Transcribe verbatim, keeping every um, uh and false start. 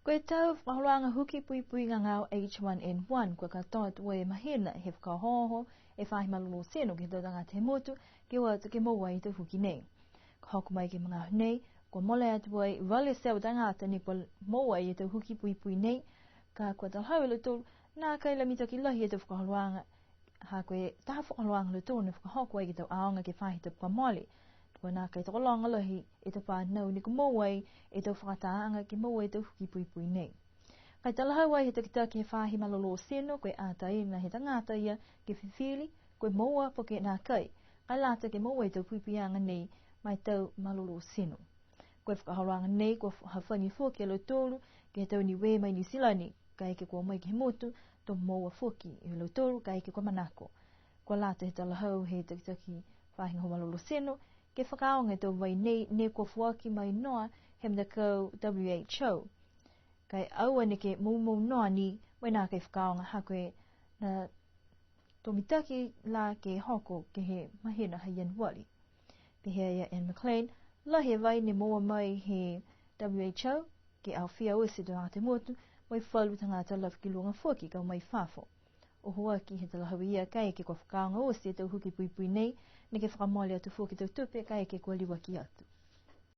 Ko e tau fakaholoaga huki puipui gagao H one N one, kua katoa tuai e mahina he fakaohooho e faahi malolō tino ke he tau tagata he motu, ke o atu ke moua e tau huki nei. Ka hoko mai ke he magaaho nei, kua mole atu ai valu e teau tagata ne kua moua e tau huki puipui nei, ka kua talahau e lautolu, nākai la mitaki lahi e tau fakaholoaga, ha ko e taha fakaholoaga ha lautolu ne fakahoko ai ke he tau aoga ke he faahi tapu kua mole. Kua nākai tokologa lahi e tau fanau ne kua moua e tau fakaatāaga ke moua e tau huki puipui nei. Ka e talahau ai he takitaki he faahi malolō tino, ko e ataina he tagata ia ke fifili, ko e moua po ke nākai, ka e lata ke moua e tau puipuiaga nei ma e tau malolō tino. Ko e fakaholoaga nei, kua f-, hafagi foki e lautolu ke he tau Niue mai Niu Silani, kaeke kua o mai ke he motu, to moua foki e lautolu, kaeke kua manako. Kua lata he talahau he takitaki faahi gahua malolō tino, ke fakaaoga e tau vai nei, ne kua foaki mai noa he matakau W H O. Ka e aua neke moumou noa ni, mo e nākai fakaaoga ha ko e na to mitaki la ke hoko ke he mahina ha Ianuari. Pehē a ia Anne McLean, lahi e vai ne moua mai he W H O, ke aofia oti e tau tagata he motu, mo e falu tagata lafi ki luga foki ka o mai fafo. Ohoaki he talahau ia kaeke kua fakaaoga oti e tau huki puipui nei, neke fakamole atu foki e tau tupe kaeke kua liuaki atu.